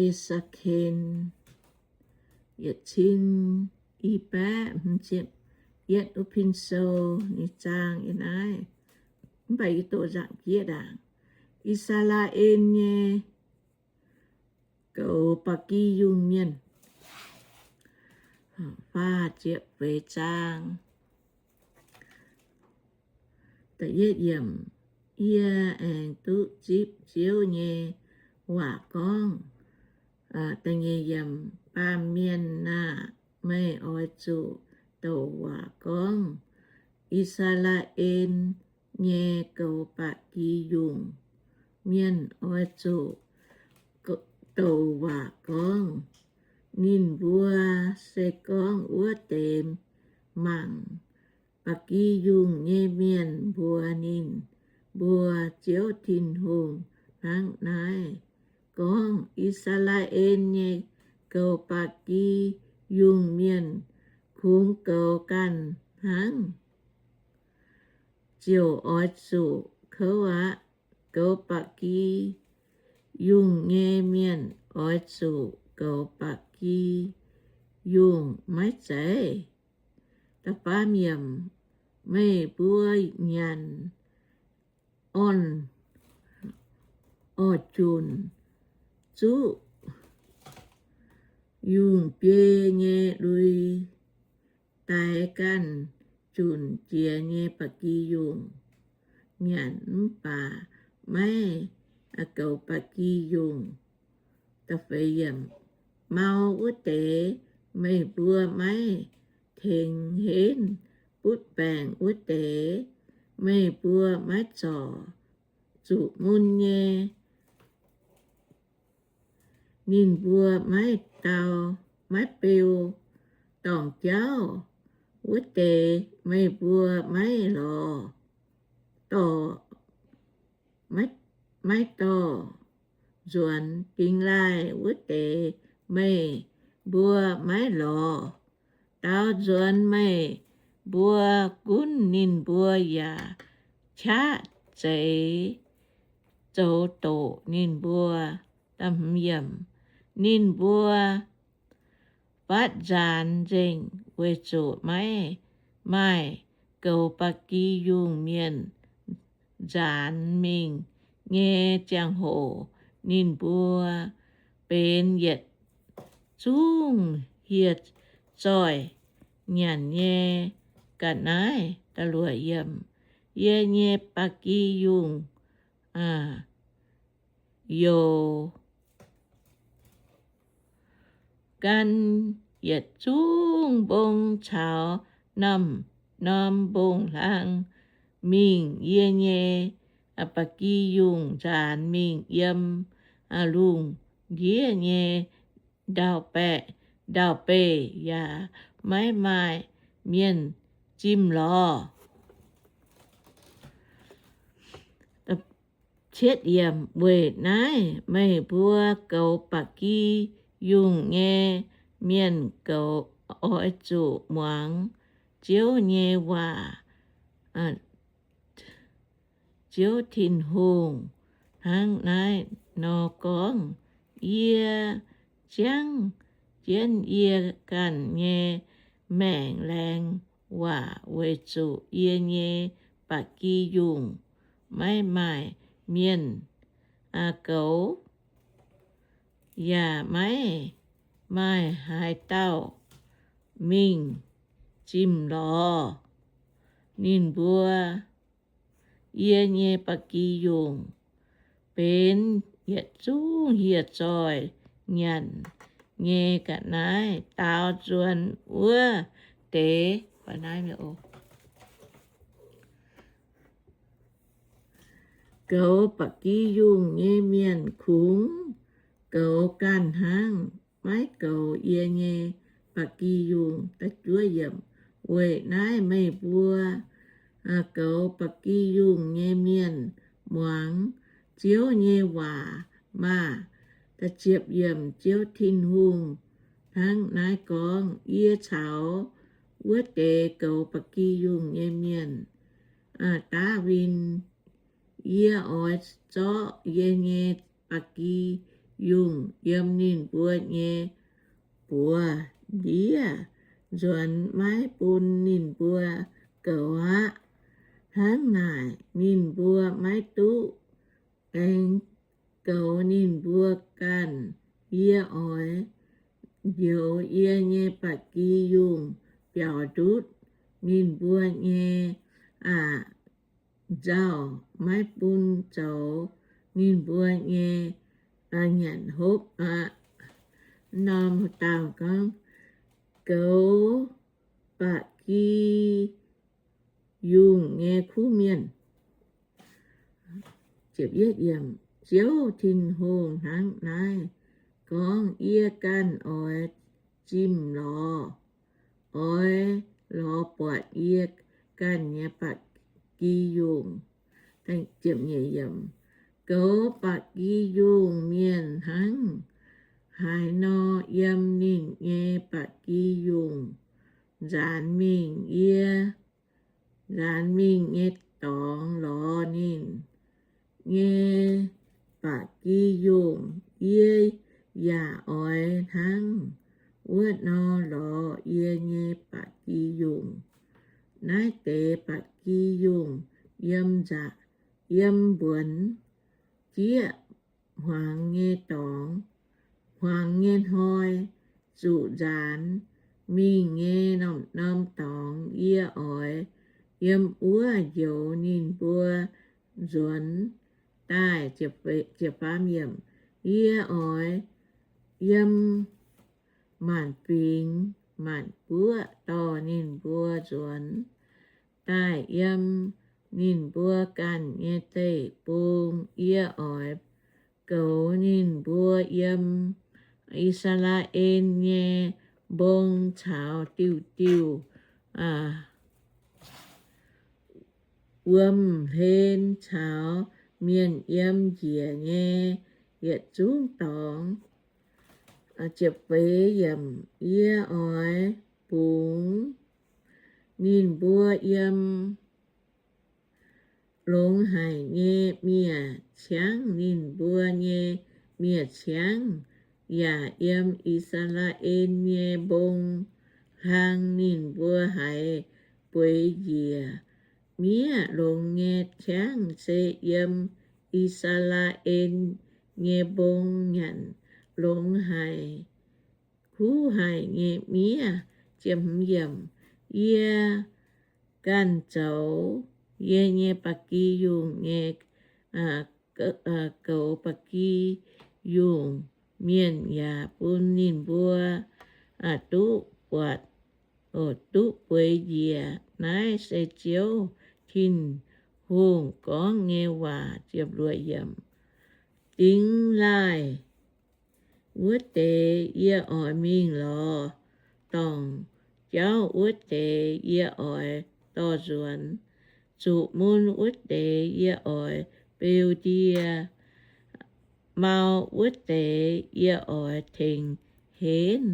E^se^ken yietc cin i baeqv hmz ziepc yietv wuov pin sou nyei zaang yiem naaiv. Mv baac yie doqc nzaangc jieqv ndaangc. I^saa^laa^en nyei goux ba'gi yungh mienh. Faah ziepc feix zaang. Da'yietv yiemc, yie aengx duqv zipv Ziouv nyei waac gorngv, da'nyeic yiemc, Baamh mienh aah! Meih oix zuqc douc waac gorngv, I^saa^laa^en nyei goux ba'gi yungh mienh oix zuqc douc waac gorngv, ninh mbuo se gorngv wuov deix mangc ba'gi yungh nyei mienh mbuox ninh mbuo, Ziouv Tin-Hungh hnangv naaiv gorngv, I^saa^laa^en nyei goux ba'gi yungh mienh kungx goux ganh hnangv. Ziouc oix zuqc kouv aqv. Goux ba'gi yungh nyei mienh oix zuqc goux ba'gi yungh maiv zeiz? Da'faam yiemc, meih mbuo nyanc orn, orn junc zuqv yungh biei nyei lui, daix ganh junc jiex nyei ba'gi yungh nyanc mv baac maiv goux ba'gi yungh. Da'feix yiemc, mau wuov deix meih mbuo maiv tengx henv, butv baengc wuov deix meih mbuo maiv zorc zuqc mun nyei, ninh mbuo maiv dau, maiv beu, dorngc jauv wuov deix meih mbuo maiv lorz, dorh, maiv dorh, nzuonx dingx laaih wuov deix meih mbuo maiv lorz, dau nzuonx meih mbuo gunv ninh mbuo yaac qaqv zeix zoux doqc ninh mbuo. Ninh mbuo fatv nzaanx nzengc weic zuqc maiv maaih goux ba'gi yungh mienh nzaanx mingh nyei ziangh hoc, ninh mbuo benx yietc zungv hieh zoih nyanc nyei ga'naaiv. Yie nyei ba'gi yungh youz gan yietc zungv mbong caux norm-norm mbong-hlang mingh yie nyei ba'gi yungh nzaanx mingh yiem lungh ndiev nyei ndau-beih, ndau-beih yaac maiv maaih mienh zimh lorz. Weic naaiv meih mbuo goux ba'gi yungh nyei mienh goux oix zuqc muangx Ziouv nyei waac. Ziouv Tin-Hungh hnangv naaiv nor gorngv, Yie ziangv jienv yie ganh nyei maengc laengz waac weic zuqc yie nyei ba'gi yungh maiv maaih mienh goux, yaac maiv maaih haaix dauh mingh zimh lorz ninh mbuo. Yie nyei ba'gi yungh benx yietc zungv hieh zoih nyanc nyei ga'naaiv daaux nzuonx wuov deix. Goux ba'gi yungh nyei mienh kungx goux ganh hnangv, maiv goux yie nyei ba'gi yungh. Weic naaiv meih mbuo goux ba'gi yungh nyei mienh muangx Ziouv nyei waac maah! Ziouv Tin-Hungh hnangv naaiv gorngv, Yie caux wuov deix goux ba'gi yungh nyei mienh daav win. Yie oix zorqv yie nyei ba'gi yungh yiem ninh mbuo nyei buoz-ndiev nzuonx, maiv bun ninh mbuo goux aqv. Hnangv naaic ninh mbuo maiv duqv aengx goux ninh mbuo ganh. Yie oix njoux yie nyei ba'gi yungh biaux ndutv ninh mbuo nyei aac nzauh, maiv bun zoux ninh mbuo nyei nyanc hopv aqv. Norm dauh gorngv, goux ba'gi yungh nyei kuv mienh. Ziouv Tin-Hungh hnangv naaiv gorngv, yie ganh oix zimh lorz, oix lorz buatc yie ganh nyei ba'gi yungh. Goux ba'gi yungh mienh hnangv haaix nor yiem ninh nyei ba'gi yungh nzaanx mingh yie, nzaanx mingh nyei dorngx lorz ninh nyei ba'gi yungh, yie yaac oix hnangv wuov nor lorz yie nyei ba'gi yungh. Naaiv deix ba'gi yungh yiem nza, yiem mbuonx jieqv hmuangx nyei dorngx, hmuangx nyei hnoi, zuqc nzaanx mingh nyei norm-norm dorngx, yie oix yiem wuov njoux ninh mbuo nzuonx daaih. Yie oix yiem maanc fingx maanc guoqv dorh ninh mbuo nzuonx daaih yiem ninh mbuo ganh nyei deic-bung. Yie oix goux ninh mbuo yiem I^saa^laa^en nyei mbong caux diuh diuh wuom-hlen caux mienh yiem njiec nyei yietc zungv dorngx. Yie oix bungx ninh mbuo yiem longx haic nyei miev-ciangv, ninh mbuo nyei miev-ciangv, yaac yiem I^saa^laa^en nyei mbong hlang ninh mbuo haiz bueix njiec miev longx nyei ciangv, se yiem I^saa^laa^en nyei mbong nyanc longx haic, kuv haic nyei miev. Yie ganh zoux yie nyei ba'gi yungh nyei, goux ba'gi yungh mienh yaac bun ninh mbuo duqv buatc, duqv bueix njiec. Naaiv se Ziouv Tin-Hungh gorngv nyei waac. Dingx laaih wuov deix yie oix mingh lorz, dorngc jauv wuov deix yie oix dorh nzuonx, zuqc mun wuov deix yie oix beu ndie, mau wuov deix yie oix tengx henv.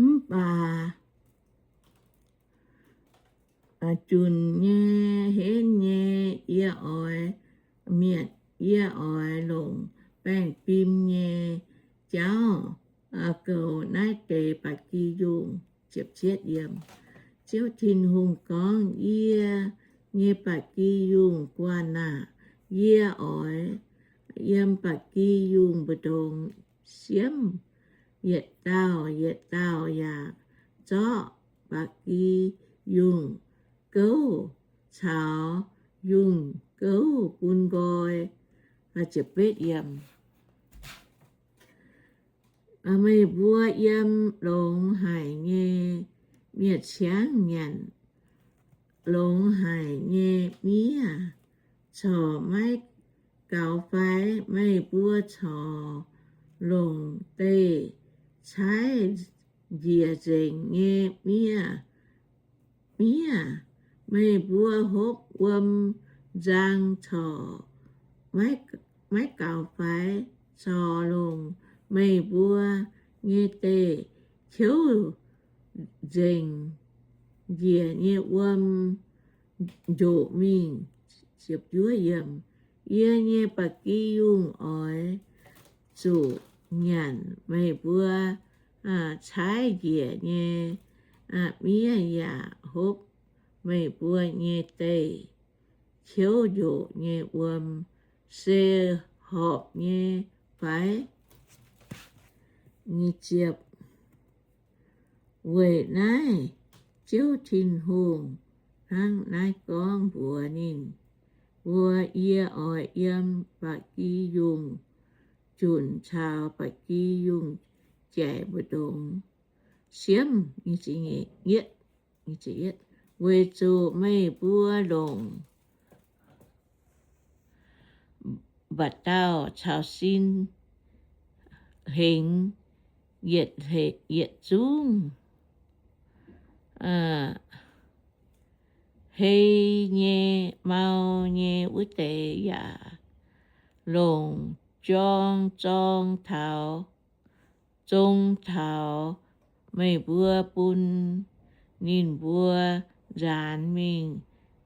Mv baac junc nyei henv nyei yie oix mietc, yie oix longc baengh fim nyei jauv goux naaiv deix ba'gi yungh. Ziouv Tin-Hungh gorngv, yie nyei ba'gi yungh guanh aah! Yie oix yiem ba'gi yungh mbu'ndongx siemv, yietc dauh yietc dauh yaac zorqv ba'gi yungh gouv caux yungh gouv bun nqoi. Meih mbuo yiem longx haic nyei miev-ciangv nyanc longx haic nyei miev corc maiv gaux fai? Meih mbuo corc longc deic-bung caaiv njiec nzengc nyei miev, miev. Meih mbuo hopv wuom nzang corc maiv gaux fai? Corc longc meih mbuo nyei deic-qouv nzengc njiec nyei wuom njoqc mingh. Yie nyei ba'gi yungh oix zuqc nyanc meih mbuo caaiv njiec nyei miev yaac hopv meih mbuo nyei deic-qouv njoqc nyei wuom, se horpc nyei fai? Weic naaiv Ziouv Tin-Hungh hnangv naaiv gorngv mbuox ninh mbuo, Yie oix yiem ba'gi yungh junc caux ba'gi yungh jaic mbu'ndongx siemv, weic zuqc meih mbuo longc mba'dauh caux sin hengx yietc zungv hei nyei mau nyei wuov deix yaac longc jorng zorng taux, zong taux meih mbuo bun ninh mbuo nzaanx mingh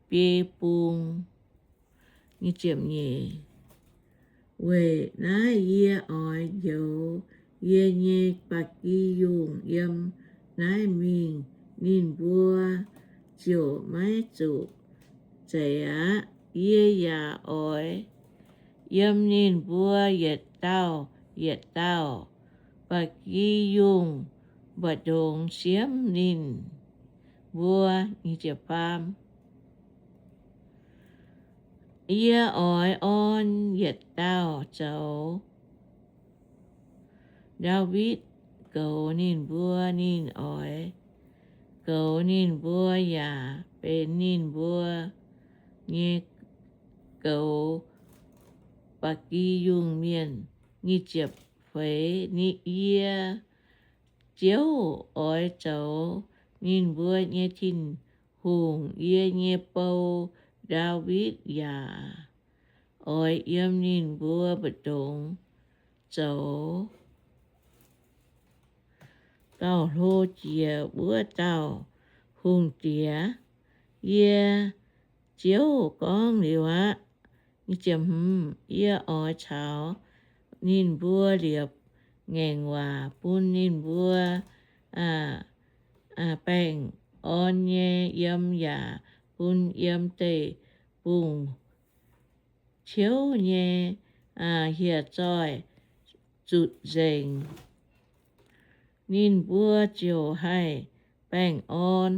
biei bung. Weic naaiv yie oix njoux yie nyei ba'gi yungh yiem naaiv mingh, ninh mbuo ziouc maiv zuqc zeix aqv. Yie yaac oix yiem ninh mbuo yietc dauh yietc dauh ba'gi yungh mbu'ndongx siemv ninh mbuo. Yie oix orn yietc dauh zoux Ndaawitv goux ninh mbuo. Ninh oix goux ninh mbuo yaac benx ninh mbuo nyei goux ba'gi yungh mienh. Feix, yie, Ziouv, oix zoux ninh mbuo nyei Tin-Hungh. Yie nyei bou, Ndaawitv, yaac oix yiem ninh mbuo mbu'ndongx zoux gauh hlo jiex wuov dauh hungh diex. Yie, Ziouv, gorngv liuz aqv. Yie oix caux ninh mbuo liepc ngaengc waac bun ninh mbuo baengh orn nyei yiem yaac bun yiem deic-bung-ciouv nyei hieh zoih zutc nzengc. Ninh mbuo ziouc haih baengh orn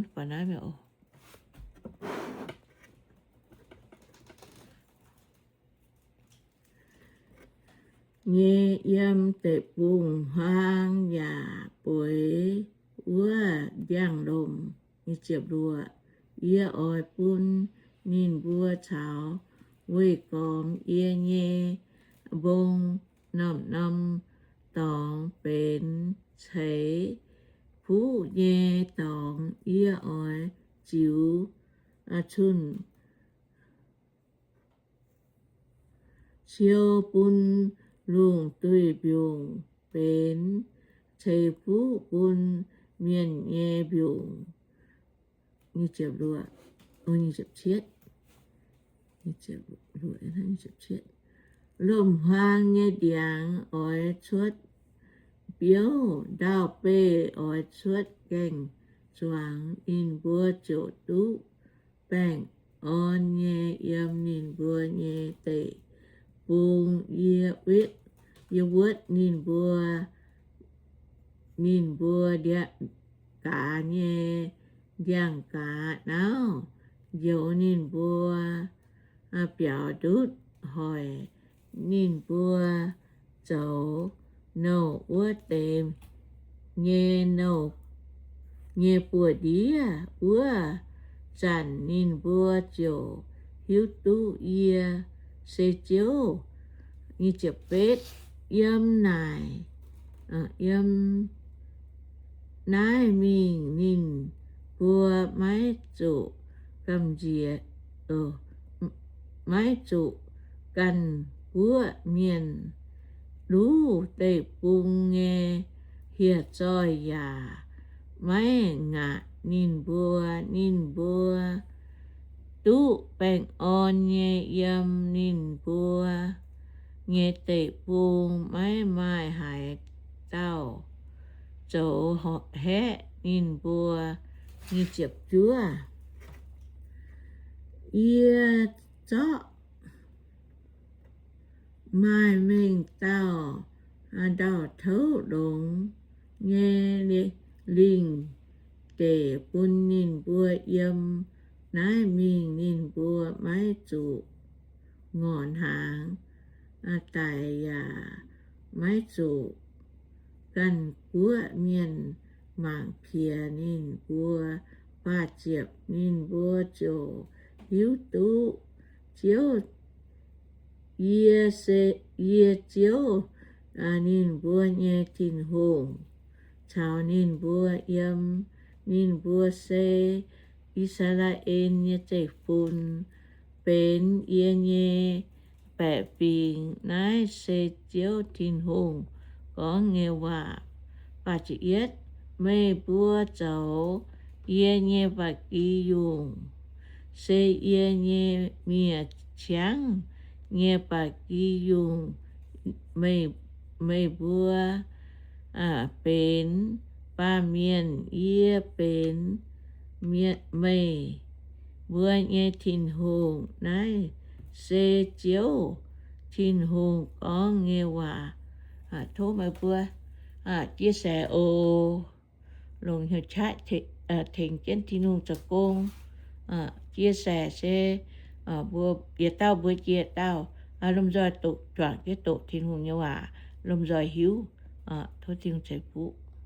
nyei yiem deic-bung-huaang yaac bueix wuov ndiangx-lomc. Yie oix bun ninh mbuo caux weih gormx yie nyei mbong norm-norm dorngx benx ceix fuqv nyei dorngx. Yie oix ziux cun-ciou bun lungh duih mbiungc benx ceix fuqv bun mienh nyei mbiungc. Lomc-huaang nyei ndiangx oix cuotv biouv, ndau-beih oix cuotv gaeng-zuangx. Ninh mbuo ziouc duqv baengh orn nyei yiem ninh mbuo nyei deic-bung. Yie wuotv ninh mbuo, ninh mbuo gaax nyei ndiangx-gaaz nauv, njoux ninh mbuo biaux ndutv, hoic ninh mbuo zoux nouh wuov deix nyei nouh nyei buoz-ndiev. Wuov zanc ninh mbuo ziouc hiuv duqv yie se Ziouv. Yiem naaic, yiem naaiv mingh ninh mbuo maiv zuqc gamh nziex, maiv zuqc ganh guoqv mienh luv deic-bung nyei hieh zoih yaac maiv ngaatc ninh mbuo. Ninh mbuo duqv baengh orn nyei yiem ninh mbuo nyei deic-bung, maiv maaih haaix dauh zoux haeqv ninh mbuo. Yie zorqv maaih mengh dauh ndau-touv longx nyei lingc deic bun ninh mbuo yiem naaiv mingh. Ninh mbuo maiv zuqc ngorc hnaangx daic yaac maiv zuqc ganh guoqv mienh mangc piex ninh mbuo. Faah ziepc, ninh mbuo ziouc hiuv duqv Ziouv, yie se, yie Ziouv, ninh mbuo nyei Tin-Hungh, caux ninh mbuo yiem. Ninh mbuo se I^saa^laa^en nyei zeiv-fun, benx yie nyei baeqc fingx. Naaiv se Ziouv Tin-Hungh gorngv nyei waac. Meih mbuo zoux yie nyei ba'gi yungh, se yie nyei miev-ciangv nyei ba'gi yungh. Meih mbuo benx baamh mienh, yie benx meih mbuo nyei Tin-Hungh. Naaiv se Ziouv Tin-Hungh gorngv nyei waac. Tov meih mbuo chia sẻ oc. Longc hnyouv qaqv tengx jienv Tin-Hungh zoux gong. Chia sẻ se mbuo, yietc dauh mbuo jiex dauh lomh nzoih doqc, juangc jienv doqc Tin-Hungh nyei waac, lomh nzoih hiuv. Tov Tin-Hungh ceix fuqv.